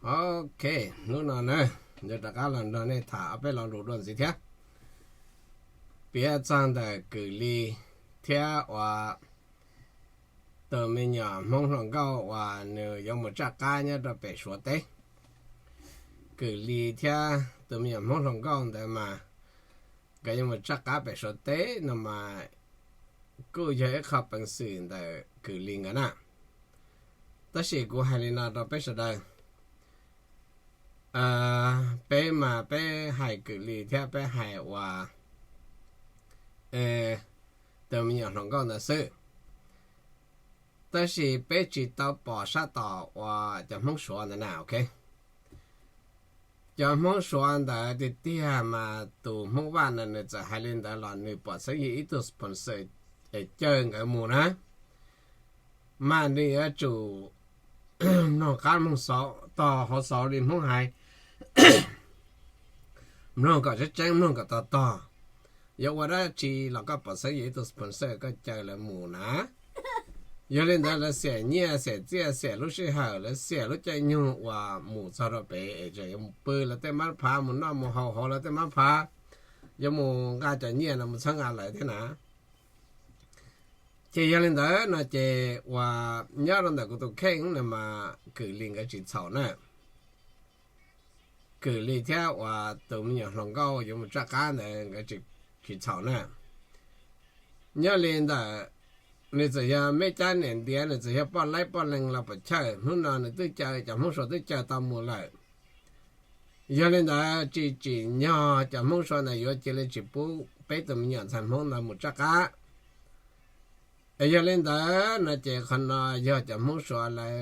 Ok, hnub no na, yog rov qab los nrog nej tham ob peb lo lus dua ntxiv thiab. Piav txog ntawm Kwm Lis thiab uas tus me nyuam Hmoob hluas nkauj uas nws yuav mus tsaj qab nyob rau pem Suav teb. Kwm Lis thiab tus me nyuam Hmoob hluas nkauj ntawd mas nkawd yuav mus tsaj qab pem Suav teb no mas kuj yog ib qho peev xwm ntawm Kwm Lis nkawd na. Tab sis kuv hais li no rau peb sawv daws, peb mas peb hais Kwm Lis thiab peb hais uas tus me nyuam hluas nkauj ntawd xwb, tab sis peb tsis tau pom sab tom uas cov Hmoob Suav ntawd na, ok. Cov Hmoob Suav ntawd tiag tiag mas tus Hmoob Vaj na nws txawm hais li ntawd los nws pom xeeb yog ib tug sponsor es caw nkawd mus na, mas nws yuav tsum mloog qab mloog xauv, tog hauv xauv li Hmoob hais, mloog kom tseeb tseeb, mloog kom tog tog. Yuav ua dab tsi los koj pom xeeb yog ib tug sponsor koj caw lawv mus na. Yog li ntawd lawv xiam nyiaj xiam txiaj xiam lub sij hawm, lawv xiam lub caij nyoog uas mus txog rau pem es tseem yuav mus pw lawv tej mab phav, mus noj mus haus hauv lawv tej mab phav, yuav mus nqa cov nyiaj no mus txhawb nqa lawv thiab na. Ces yog li ntawd no ces uas nyob rau ntawm kuv tus kheej no mas Kwm Lis nkawd tsis txhaum na. Kwm Lis thiab uas tus me nyuam hluas nkauj yuav mus tsaj qab ntawd nkawd tsis txhaum na. Nyob li ntawm nws txawm yog meb cab niam ntiav, nws txawm yog poj laib poj leeg los puas chawj, hnub no nws twb caw cov Hmoob Suav twb caw tau mus lawm. Yog li ntawd tsis tsim nyog cov Hmoob Suav ntawd yuav cia li tsis pub peb tus me nyuam ntxhais Hmoob ntawd mus tsaj qab. Es yog li ntawd no ces qhov no yog cov Hmoob Suav lawv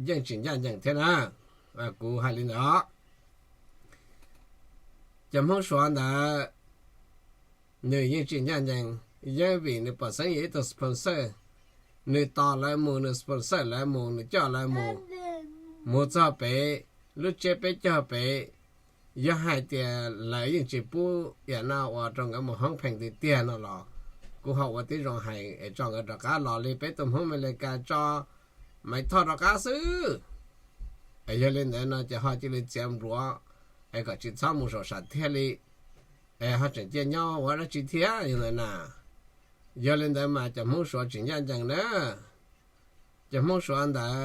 yeej tsis ncaj ncees thiab na. Kuv hais li ntawd os. Cov Hmoob Suav ntawd nws yeej tsis ncaj ncees, yeej vim nws pom xeeb yog ib tug sponsor, nws tos lawv mus, nws sponsor lawv mus, nws coj lawv mus, mus txog pem lub tsiab peb caug pem, yog hais tias lawv yeej tsis pub yam no ua rau nkawd mus hoob pheem tiag tiag no los kuv ho ua tib zoo hais es tso nkawd rov qab los li peb tus Hmoob Amelikas tso Maiv Thoj rov qab xwb. Es yog li ntawd no ces ho cia li txiav npluav es kom tsis txhob mus saum sam thiaj li, es ho tseem cia nyob ua dab tsi thiab yog ntawd na. Yog li ntawd mas cov Hmoob Suav tsis ncaj ncees na. Cov Hmoob Suav ntawd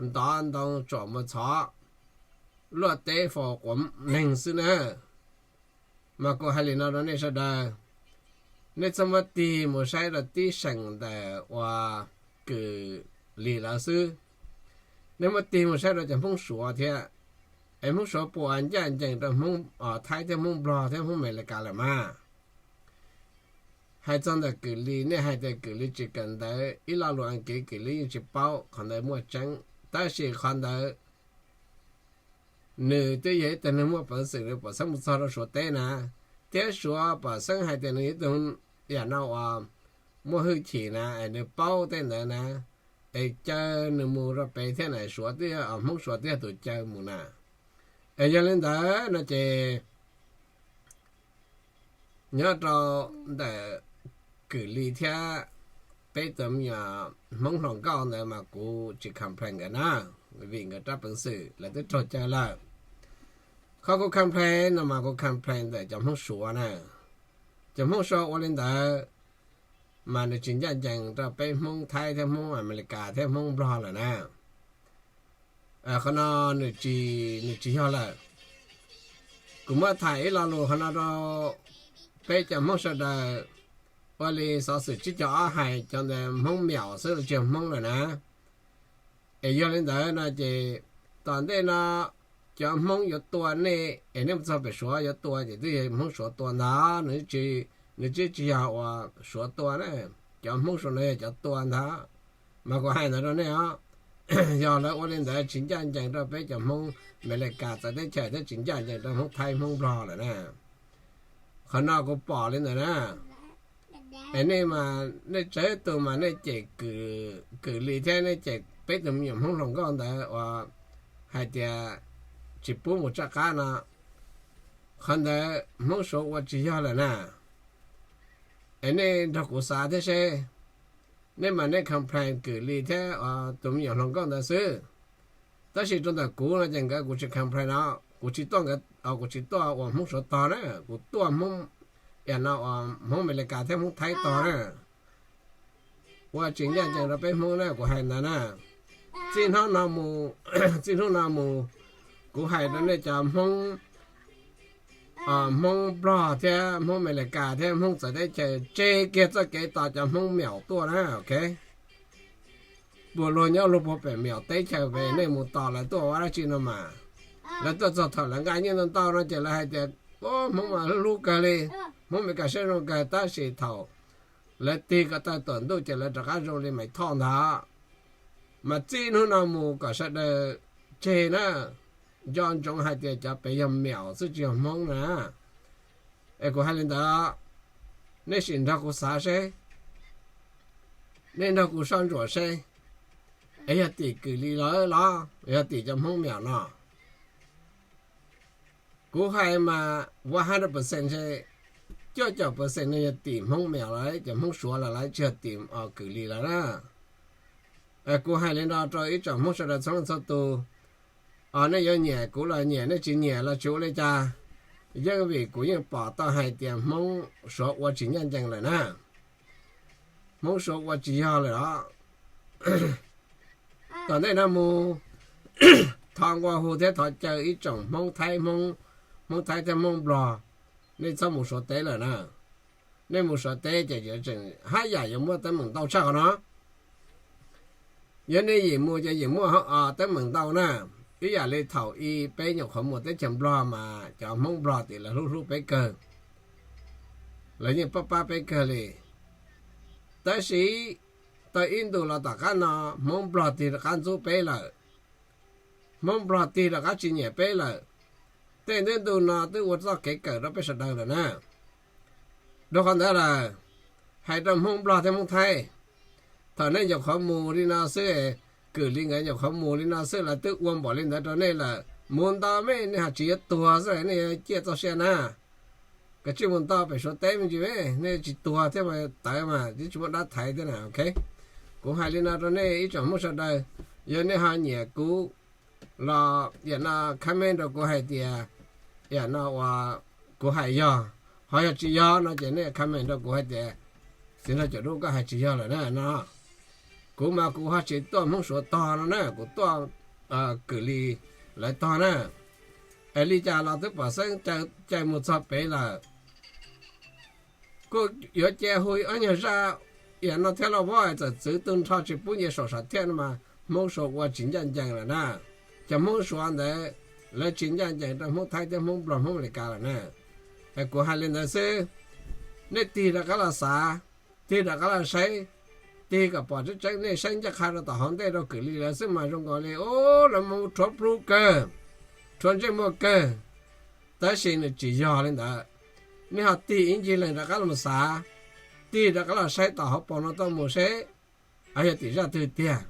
ntov ntoo tsuam mus txhov, luaj teb faus quav neeg xwb na. Mas kuv hais li no rau nej sawv daws, nej txhob muab tig mus saib rau tib seem ntawm uas Kwm Lis lawv xwb, nej muab tig mus saib rau cov Hmoob Suav thiab. Es Hmoob Suav puas ncaj ncees rau Hmoob Thaib thiab Hmoob Nplog thiab Hmoob Amelikas lawm mas? Hais txog ntawm Kwm Lis, nej hais tias Kwm Lis tsis kawm ntawv, ib lo lus Askiv Kwm Lis yeej tsis paub, qhov ntawd muaj tseeb. Tab sis qhov ntawd nws twb yog ib tug neeg muaj peev xwm, nws pom xeeb mus txog rau Suav teb na, thiab Suav pom xeeb hais tias nws yog ib tug yam no uas muaj hwj chim na, es nws paub tej ntawd na, es caw nws mus rau pem thiab na, Suav twb, Hmoob Suav twb yog tus caw mus na. Es yog li ntawd no ces nyob rau ntawm Kwm Lis thiab peb tus me nyuam Hmoob hluas nkauj ntawd mas kuv tsis complain nkawd na, vim nkawd rab peev xwm lawv twb raug caw lawm. Qhov kuv complain no mas kuv complain ntawm cov Hmoob Suav na. Cov Hmoob Suav ua li ntawd mas nws tsis ncaj ncees rau peb Hmoob Thaib thiab Hmoob Amelikas thiab Hmoob Nplog lawm na. Qhov no nws tsis, nws tsis yog lawm. Kuv muab tham ib lo lus qhov no rau peb cov Hmoob sawv daws, ua li xov xwm tsib caug ob hais cov ntawd Hmoob Miaum xwb los tsis yog Hmoob lawm na. Es yog li ntawd no ces tom ntej no cov Hmoob yuav tua nej es nej mus txog pem Suav yuav tua ces twb yog Hmoob Suav tua ntag, nws tsis, nws twb tsis yog uas Suav tua na, cov Hmoob Suav no yog cov tua ntag. Mas kuv hais ntawd rau nej os, yog lawv ua li ntawd tsis ncaj ncees rau peb cov Hmoob Amelikas txawv teb chaws thiab tsis ncaj ncees rau Hmoob Thaib Hmoob Nplog lawm na. Qhov no kuv pom li ntawd na. Es nej mas nej tsawg tus mas nej cem Kwm Lis thiab nej cem peb tus me nyuam Hmoob hluas nkauj ntawd uas hais tias tsis pub mus tsaj qab no, qhov ntawd Hmoob Suav ua tsis yog lawm na. Es nej nrog kuv xav thiab seb, nej mas nej complain Kwm Lis thiab tus me nyuam hluas nkauj ntawd xwb. Tab sis rau ntawm kuv no ces nkawd kuv tsis complain no, kuv tsis tuaj nkawd, kuv tsis tuaj ua Hmoob Suav tog na, kuv tuaj Hmoob, no, Hmoob Amelikas thiab Hmoob Thaib tog na. Ua tsis ncaj ncees rau peb Hmoob na, kuv hais ntawd na. Txij hnub no mus, txij hnub no mus, kuv hais rau nej cov Hmoob, Hmoob Nplog thiab Hmoob Amelikas thiab Hmoob txawv teb chaws tseg kiag txoj kev tos cov Hmoob Meem tuaj na, ok. Puas luag nyob luag puag pem Meem teb chaws pem nej mus tos lawv tuaj ua dab tsi no mas. Lawv tuaj txog thaum lawv nqa nyiaj ntau ntau no ces lawv hais tias, Hmoob mas hlub hlub kawg li, Hmoob Amelikas siab zoo kawg, tab sis thaum lawv tig kom tawg tuam ntuj ces lawv rov qab zoo li Maiv Thoj ntag. Mas txij hnub no mus kom sawv daws tseg na, nco ntsoov hais tias cov pem yog Meem xwb tsis yog Hmoob na. Es kuv hais li ntawd, nej sim nrog kuv xav seb, nej nrog kuv soj ntsuam seb, es yog tim Kws Lis lawv los yog tim cov Hmoob Meem no. Kuv hais mas one hundred percent, cuaj caum percent no yog tim Hmoob Meem lawv, cov Hmoob Suav lawv, lawv tsis yog tim Kws Lis lawv na. Kuv hais li no rau ib tsoom Hmoob sawv daws txhua leej txhua tus, nej yuav nyiam kuv los nyiam, nej tsis nyiam los tsis ua li cas, yeej vim kuv yeej pom tau hais tias Hmoob Suav ua tsis ncaj ncees lawm na. Hmoob Suav ua tsis yog lawm os. Tom ntej no mus, thov nqua hu thiab thov caw ib tsoom Hmoob Thaib, Hmoob Thaib thiab Hmoob Nplog, nej txhob mus Suav teb lawm na. Nej mus Suav teb ces yuav tseem haj yam yuav muaj teeb meem ntau tshaj qhov no. Yog nej yim mus ces yim muaj teeb meem ntau na. Ib yam li thaum ub peb nyuam qhuav mus teb chaws Nplog mas cov Hmoob Nplog tim lawv hlub hlub peb kawg, lawv yeej pab pab peb kawg li. Tab sis tau ib ntus los tom qab no Hmoob Nplog tig rov qab ntxub peb lawm. Hmoob Nplog tig rov qab tsis nyiam peb lawm. Tej ntu no twb ua txoj kev kawm rau peb sawv daws lawm na. Rau qhov ntawd lawm, hais rau Hmoob Nplog thiab Hmoob Thaib, thaum nej nyuam qhuav mus li no xwb, Kws Lis nkawd nyuam qhuav mus li no xwb lawv twb ua npaum li ntawd rau nej lawm, mus ntau me nej ho tsis yuav tuag xwb nej yuav ciaj txoj sia na. Kav tsij mus ntau pem Suav teb me ntsis, nej tsis tuag thiab mas tawv mas twb tsis muaj dab thaiv thiab na, ok. Kuv hais li no rau nej ib tsoom Hmoob sawv daws, yog nej ho nyiam kuv los yam no comment rau kuv hais tias yam no uas kuv hais yog, ho yog tsis yog no ces nej comment rau kuv hais tias txiv nraug Cuam Dub koj hais tsis yog lawm na no. Kuv mas kuv ho tsis tuaj Hmoob Suav tog no na, kuv tuaj Kws Lis lawv tog na. Es li cas los twb pom xeeb caw mus txog pem lawm. Kuj yuav cia hu ob nyuag zaj yam no thiab los as, txawm txwv tu nrho tsis pub nce saum sam thiaj no mas Hmoob Suav ua tsis ncaj ncees lawm na. Cov Hmoob Suav ntawd lawv tsis ncaj ncees rau Hmoob Thaib thiab Hmoob Nplog Hmoob Amelikas lawm na. Es kuv hais li ntawd xwb, nej tig rov qab los xav, tig rov qab los saib, tig kom pom tseeb tseeb, nej saib ncaj qha rau tom hauv ntej rau Kws Lis lawv xwb mas zoo nkaus li lawv mus rhuav plhu kawg, rhuav ntsej muag kawg. Tab sis nws tsis yog li ntawd. Nej ho tig ib ncig leeg rov qab los xav, tig rov qab los saib tom hauv paus no tuaj mus seb yog tim zaj twg tiag.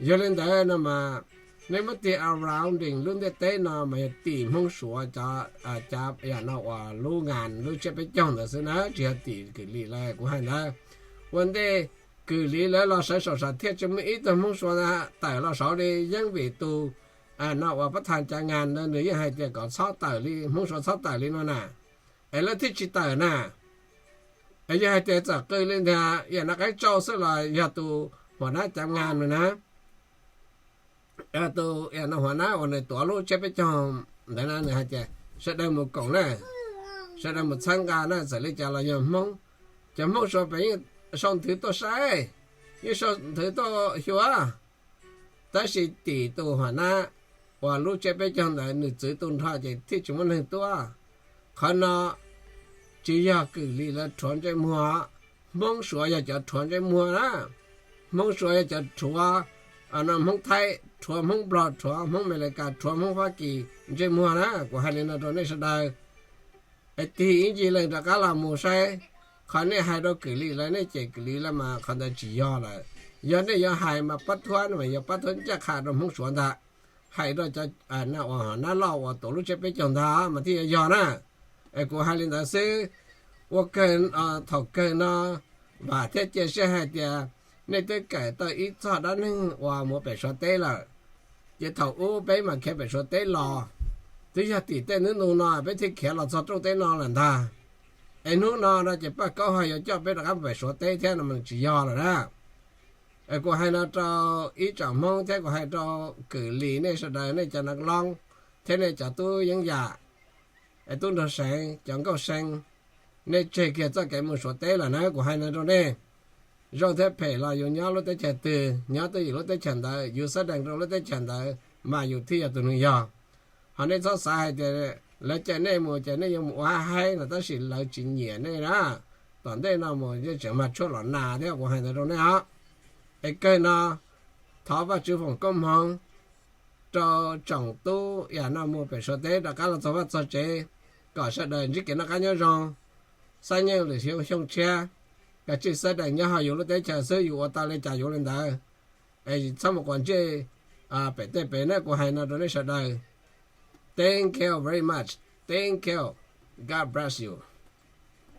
Yog li ntawd no mas nej muab tig around lub ntiaj teb no mas yog tim Hmoob Suav cov, yam no uas lub ngas lub tsiab peb caug ntawd xwb na, tsis yog tim Kws Lis lawv kuv hais ntawd. Ua ntej Kws Lis lawv los sawv saum sam thiaj tsis muaj ib tug Hmoob Suav tawm los saud li, yeej vim tus no uas pab thas cav ngas ntawd nws yeej hais tias kom txhob tawm li, Hmoob Suav txhob tawm li no na, es lawv thiaj tsis tawm na. Es yog hais tias txawm qw li ntag yam no qaib tsau xwb los yog tus huam nab cav ngas nws na, tus huam nab uas nws tuav lub tsiab peb caug ntawd na nws hais tias sawv daws mus koom na, sawv daws mus txhawb nqa na, txawm li cas los yog Hmoob, cov Hmoob Suav pem yeej sau nthwv tuaj saib, yeej sau nthwv tuaj xyuas. Tab sis tim tus huam nab uas lub tsiab peb caug ntawd nws txwv tu nrho ces thiaj tsis muaj neeg tuaj. Qhov no tsis yog Kws Lis lawv rhuav ntsej muag, Hmoob Suav yog cov rhuav ntsej muag na. Hmoob Suav yog cov rhuav Hmoob Thaib, rhuav Hmoob Nplog, rhuav Hmoob Amelikas, rhuav Hmoob Fab Kis ntsej muag na. Kuv hais li no rau nej sawv daws, es tig ib ncig leeg rov qab los mus saib. Qhov nej hais rau Kws Lis lawv, nej cem Kws Lis lawv mas qhov ntawd tsis yog lawm. Yog nej yuav hais mas pab thuab no mas yog pab thuab ncaj qha rau Hmoob Suav ntag, hais rau cov uas huam nab loj uas tuav lub tsiab peb caug ntag mas thiaj yuav yog na. Es kuv hais li ntawd xwb. Ua kawg, thaum kawg no vam thiab cia siab hais tias nej twb kawm tau ib txoj dab neeg uas mus pem Suav teb lawm. Ces thaum ub peb mas khiav pem Suav teb los, twb yog tim tej hnub ntu no peb thiaj khiav los txog rooj teb no lawm ntag. Es hnub no no ces Paj Kaub ho yuav coj peb rov qab pem Suav teb thiab no mas tsis yog lawm na. Es kuv hais no rau ib tsoom Hmoob thiab kuv hais rau Kwm Lis nej sawv daws, nej cov nav loob thiab nej cov tub Yeeb Yam, tub Nraug Seev, cov nkauj See, nej tseg kiag txoj kev mus Suav teb lawm na. Kuv hais no rau nej, zoo thiab phem los yus nyob lub teb chaws twg, nyob twj ywm lub teb chaws ntawd, yus xab dees rau lub teb chaws ntawd mas yus thiaj yog tus neeg yog. Ho nej txhob xav hais tias lawv caw nej mus ces nej yuav mus ua hab haib no, tab sis lawv tsis nyiam nej na. Tom ntej no mus yeej tseem mag tshuaj los nas thiab, kuv hais ntawd rau nej os. Es kawg no, thov Vajtswv foom koob hmoov rau tsoom tub yam no mus pem Suav teb rov qab los txog vaj txog tsev, kom sawv daws ntsib kev noj qab nyob zoo, xab nyeej lwm xyoo tshiab, kav tsij xab dees nyob hauv yus lub teb chaws xwb, yus ua tau li cas yuav li ntawd. Es txhob mus quav ntsej pem tej pem na, kuv hais no rau nej sawv daws. Thank you very much. Thank you. God bless you.